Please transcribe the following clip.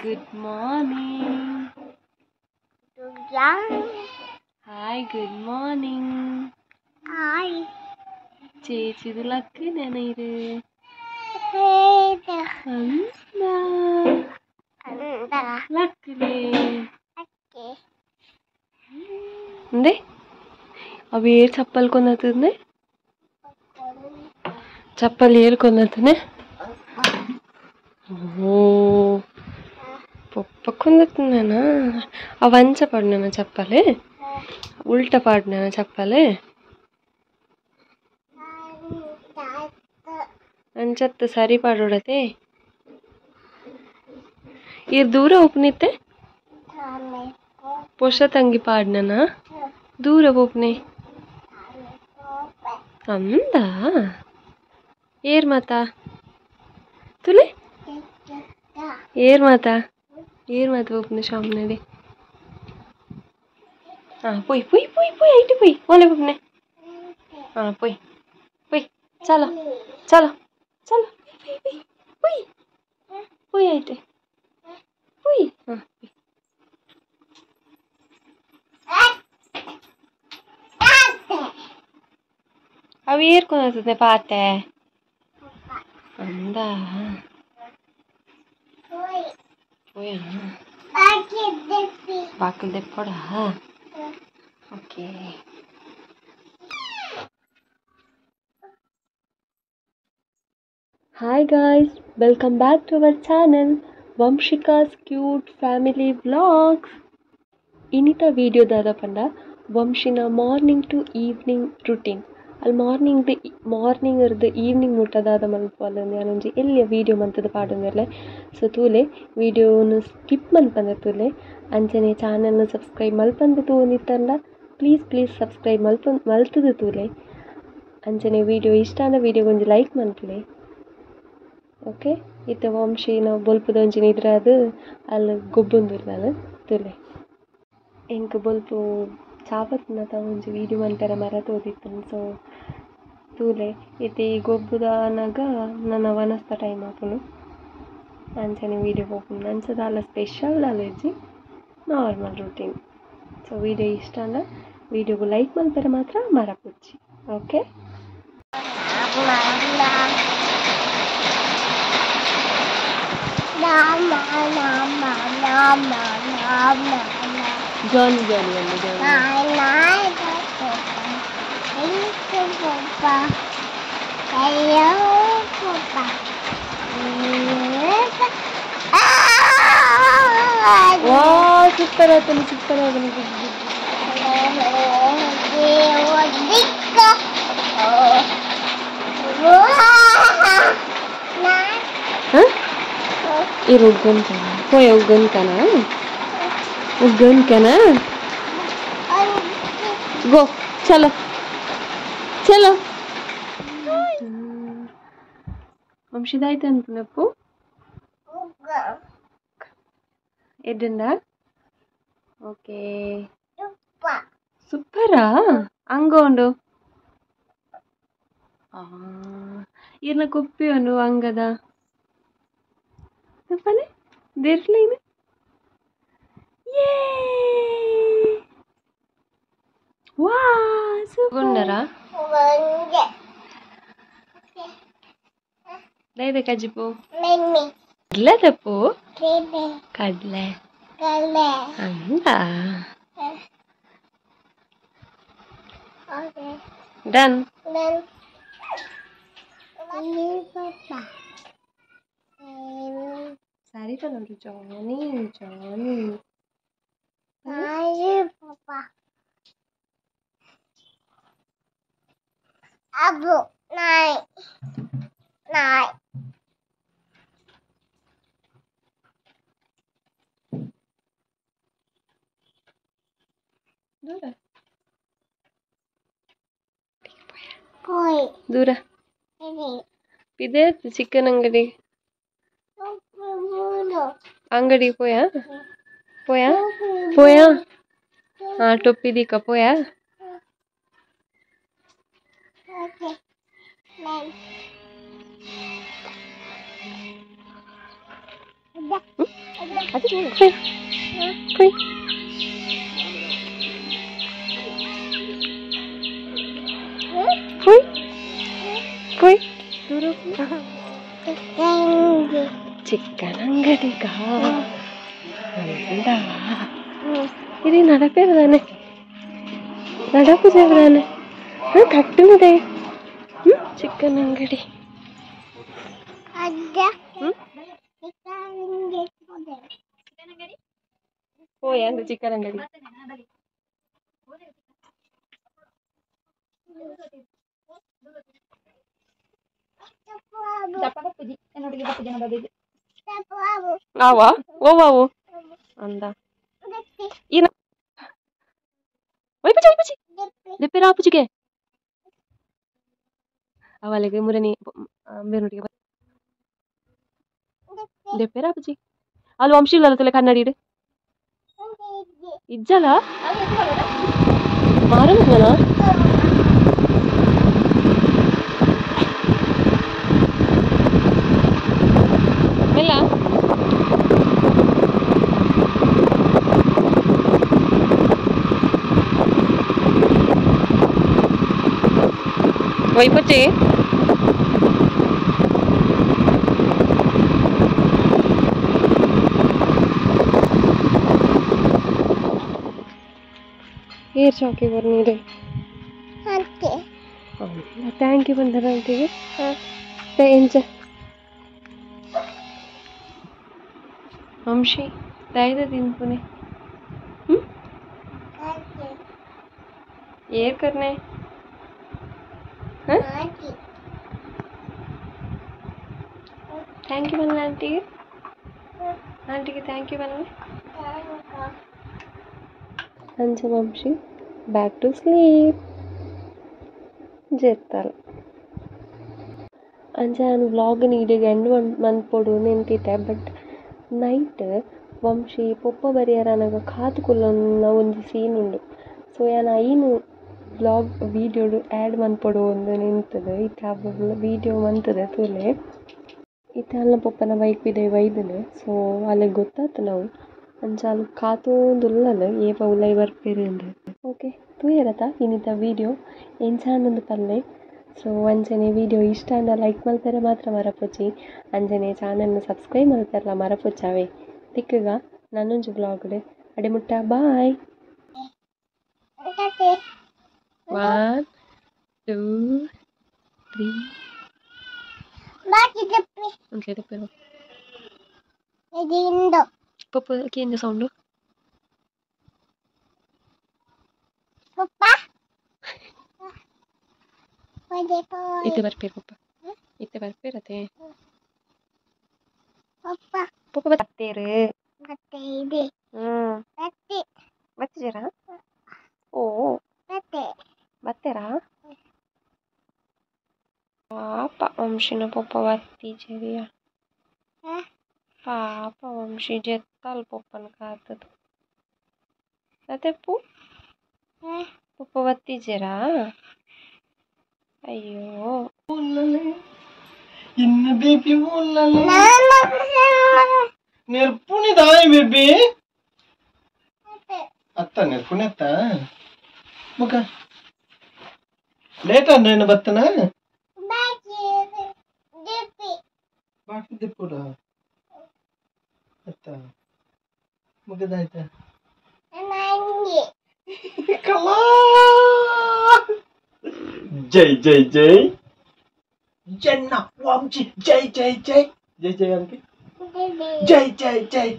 Good morning. Hi, good morning. Hi. ചേച്ചി luck ഞാനീര് ലക്കിലേ എന്തേ ಅವು ಏರ್ ಚಪ್ಪಲ್ ಕೊನ್ನತನೆ ಚಪ್ಪಲ್ ಏರ್ ಕೊನ್ನತನೆ ಓ ಪೊಪ್ಪ ಕೊಂದತನೇನಾ ಅವು ಅಂಚ ಪಾಡ್ನ ಚಪ್ಪಲೆ ಉಲ್ಟ ಪಾಡ್ನ ಚಪ್ಪಲೆ ಅಂಚತ್ತು ಸರಿ ಪಾಡೋಡತೆ ಇರ್ ದೂರ ಒಪ್ನಿತ್ತೆ ಪೊಷ ತಂಗಿ ಪಾಡ್ನನ ದೂರ ಒಪ್ನೆ ಅಂದ ಏರ್ ಮಾತಾ ತುಲೆ ಏರ್ ಮಾತಾ ಏರ್ ಮಾತಾ ಒಪ್ನೆ ಶಾಮ್ನಡಿ ಹಾಂ ಪೊಯ್ ಪೊಯ್ ಪೊಯ್ ಪೊಯ್ ಐಟು ಪೊಯ್ ಓಲೆ ಒಪ್ನೆ ಹಾಂ ಪೊಯ್ ಪೊಯ್ ಚಲೋ ಚಲೋ ಚಲೋ ಪೊಯ್ ಪೊಯ್ ಪೊಯ್ ಪೊಯ್ ಐಟೆ ಪೊಯ್ ಹಾಂ ಅವು ಏರ್ಕೊನತ್ತದೆ ಪಾತೆ ಅಂದ ಪೊಯ್ ಬಾಕಿಲ್ ದೆಪ್ಪೊಡ. Okay. Hi guys, welcome back to our channel Vamshika's cute family vlogs. ಇನ್ನಿತ video ದಾದ ಪಂಡ ವಂಶಿನ ಮಾರ್ನಿಂಗ್ ಟು ಈವ್ನಿಂಗ್ ರುಟೀನ್. ಅಲ್ಲಿ ಮಾರ್ನಿಂಗ್ ಮಾರ್ನಿಂಗ್ ಇರ್ದು ಈವ್ನಿಂಗ್ ಮುಟ್ಟ ದಾದ ಮಲ್ಪಲ್ಲ ಯಾನೊಂಜಿ ಎಲ್ಲಿಯ ವೀಡಿಯೋ ಮಂತದ ಪಾಡೊಂದಿರ್ಲೆ. ಸೊ ತೂಲೆ ವೀಡಿಯೋನು ಸ್ಕಿಪ್ ಮನ್ಪಂದೆ ತೂಲೆ ಅಂಚನೆ ಚಾನಲ್ನ ಸಬ್ಸ್ಕ್ರೈಬ್ ಮಲ್ಪಂದೆ ತೂವೊಂದಿತ್ತಂಡ ಪ್ಲೀಸ್ ಪ್ಲೀಸ್ ಸಬ್ಸ್ಕ್ರೈಬ್ ಮಲ್ತದ ತೂಲೆ. ಅಂಚನೆ ವೀಡಿಯೋ ಇಷ್ಟ ಆಂಡ ವೀಡಿಯೋಗೊಂಜಿ ಒಂಜಿ ಲೈಕ್ ಮನ್ಪುಲೆ. ಓಕೆ, ಇತ್ತೆ ವಂಶಿನ ಬೊಲ್ಪುದ ಒಂಜಿ ನಿದ್ರಾದ್ ಅಲ್ಲಿ ಗೊಬ್ಬೊಂದುಲ್ಲಾಲ್ ತೂಲೆ. ಎಂಕ್ ಬೊಲ್ಪು ಚಾಪತ್ನತ ಒಂಜಿ ವೀಡಿಯೋ ಮನ್ಪೆರೆ ಮರ ತೋದಿತ್ತುಂಡು. ಸೊ ತೂಲೆ ಇತ್ತೆ ಈ ಗೊಬ್ಬುದಾನಗ ನನ ವನಸ್ದ ಟೈಮ್ ಆಪುಂಡು ಅಂಚನೆ ವೀಡಿಯೋ ಪೋಪುಂಡು. ಅಂಚ ದಾಲ ಸ್ಪೆಷಲ್ ದಾಲ ಇಜ್ಜಿ, ನಾರ್ಮಲ್ ರುಟೀನ್. ಸೊ ವೀಡಿಯೋ ಇಷ್ಟ ಆಂಡ ವೀಡಿಯೋಗು ಲೈಕ್ ಮನ್ಪೆರೆ ಮಾತ್ರ ಮರಪುಜ್ಜಿ. Okay. Johnny Johnny Johnny Johnny. Wow, super ಆತನು ಸೂಪರ್ ಆತನು. ಇರು ಉಗ್ಗನ್ಕನ ಪೋಯ ಉಗ್ಗನ್ಕನ ಉಗ್ಗನ್ಕನ ಗೋ ಚಲೋ ಚಲೋ. ವಂಶಿದಾಯ್ತು ಅನ್ಪುನಪ್ಪು ಎಡ್ಡಂಡ. ಓಕೆ ಸೂಪರಾ ಅಂಗ ಉಂಡು ಇರ್ನ ಕುಪ್ಪಿ ಉಂಡು ಅಂಗದ ತಪ್ಪನೆ ದೇರ್ಲೈನ. ವಾ ಸೂಪರ್ ದೈದ ಕಜ್ಜಿಪು ಕಡ್ಲೆ ತಪ್ಪು ಕಡ್ಲೆ ಅಂದ ಡನ್. ಸಾರಿ ತಗೊಂಡ್ರು ಜಾನಿ ಜಾನಿ ಅಬ್ಬು ನಾಯಿ ನಾಯಿ ದೂರ ಪೋಯ್ ದೂರ ಇದೆ ಚಿಕನ್ ಅಂಗಡಿ ಅಂಗಡಿ ಪೋಯಾ ಪೋಯಾ ಪೋಯಾ ಹಾಂ ಟೊಪ್ಪಿ ದೀಕ ಪೋಯಾ. ಪೊಯ್ ಪೊಯ್ ಪೊಯ್ ಪೊಯ್ ಚಿಕ್ಕನ್ ಅಂಗಡಿಗ ಇದು ನಡಪೇರದಾನೆ ನಡಪುಜೇರದಾನೆ ಕಟ್ಟುವುದೇ ಚಿಕ್ಕನ್ ಅಂಗಡಿ ಓ ಚಿಕ್ಕನ್ ಅಂಗಡಿ ಆವಾ ಓವಾವು ಅಂದ ಏನ ಒಯ್ಪುಜಿ ಒಯ್ಪುಜಿ ದೆಪ್ಪೆರ ಆಪುಜಿಗೆ ಅವಲಿಗೆ ಮುರನಿ ಬೇರೊಟ್ಟಿಗೆ ದೆಪ್ಪೆರ ಆಪುಜಿ ಅಲ್ಲಿ ವಂಶಿಲ್ಲ ತುಲೆ ಕನ್ನಡಿ ಇಡು ಇಜ್ಜಲ ಮಾರನ ಇಲ್ಲ ವೈಪಚ್ಚಿ ಏರ್ ಚಾಕಿ ಬರ್ನೀರೆ thank you ಬಂದರ ಆಂಟಿಗೆ ಎಂಚ ವಂಶಿ ದಾಯ್ದ ತಿನ್ಪುನೆ ಏರ್ ಕರ್ನೆ thank you ಬನ್ನಿ ಆಂಟಿಗೆ ಆಂಟಿಗೆ thank you ಬನ್ನಿ ಅಂಚ ವಂಶಿ ಬ್ಯಾಕ್ ಟು ಸ್ಲೀಪ್ ಜೆತ್ತಲ್ ಅಂಚ ನಾನು ವ್ಲಾಗ್ ನೀಡಿಗೆ ಎಂಡ್ ಮನ್ಪೊಡು ನೆಂತಿತ್ತೆ ಬಟ್ ನೈಟ್ ವಂಶಿ ಪೊಪ್ಪ ಬರಿಯರನಗ ಕಾತು ಕುಲ್ಲೊನ್ನ ಒಂಜಿ ಸೀನ್ ಉಂಡು ಸೊ ಯಾನ್ ಐನು ವ್ಲಾಗ್ ವೀಡಿಯೋಡು ಆ್ಯಡ್ ಮನ್ಪೊಡು ಒಂದು ನಿಂತದೆ ಇತ್ತೆ ಆ ವೀಡಿಯೋ ಮಂತದೆ ತೂಲೆ ಇತ್ತೆ ಅಲ್ನ ಪೊಪ್ಪನ ಬೈಕ್ ಪಿದೈ ಬೈದನು ಸೊ ಅಲ್ಲಿಗೆ ಗೊತ್ತಾತು ನಾವು ಅಂಚ ಅಲ್ಲಿ ಕಾತೊಂದುಲ್ಲಲು ಏಪ ಉಲೈ ಬರ್ಪೇರು ಅಂದ್ ಓಕೆ ತೂಯರತ ಇನ್ನಿತ ವೀಡಿಯೋ ಎಂಚಾಂಡೊಂದು ಪಲ್ಲೆ ಸೊ ಅಂಚನೆ ವೀಡಿಯೋ ಇಷ್ಟ ಅಂಡ ಲೈಕ್ ಮಲ್ಪೆರೆ ಮಾತ್ರ ಮರಪೊಚ್ಚಿ ಅಂಚನೆ ಚಾನಲ್ನ ಸಬ್ಸ್ಕ್ರೈಬ್ ಮಲ್ಪೆರ್ಲ ಮರಪೊಚ್ಚಾವೆ ತಿಕ್ಕಗ ನನ್ನೊಂಜಿ ವ್ಲಾಗ್ಡ್ ಅಡೆ ಮುಟ್ಟ ಬಾಯ್ 1 2 3 ಪಪ್ಪ ಕೇಂದ್ರ ಸೌಂಡು ಪಪ್ಪ ಇತ್ತೆ ಬರ್ಪೇರು ಪಪ್ಪ ಇತ್ತೆ ಬರ್ಪೇರತೆ ಪಪ್ಪ ಪಪ್ಪ ಬತ್ತೇರು ಬತ್ತೇದೆ ಬತ್ತೆ ಬತ್ತಿದ್ದೀರಾ ಓ ಬತ್ತೆ ಬತ್ತೇರಾ ಪಾಪ ವಂಶಿನ ಪಪ್ಪ ಬತ್ತಿಜೆರಿಯ ಪಾಪ ವಂಶಿ ಜೆತ್ತಲ್ ಪಪ್ಪನ ಕಾತದು ಅತೆಪ್ಪು ಪಪ್ಪ ಬತ್ತಿಜೆರಾ ಅಯ್ಯೋ ಇನ್ನ ಬೇಬಿ ಉಲ್ಲಲೆ ನೆರ್ಪುನಿ ದಾಯಿ ಬೇಬಿ ಅತ್ತ ನೆರ್ಪುನಿ ಅತ್ತ ಮುಖ ಲೇಟ್ ಅಂದ್ರೆ ಬತ್ತನ ಬಾಕಿ ದಿಪ್ಪುಡ ಅತ್ತ ಮುಗದಾಯ್ತ ಕಲಾ ಜೈ ಜೈ ಜೈ ಜನ್ನ ವಂಶಿ ಜೈ ಜೈ ಜೈ ಜೈ ಜೈ ಅಂಕಿ ಜೈ ಜೈ ಜೈ.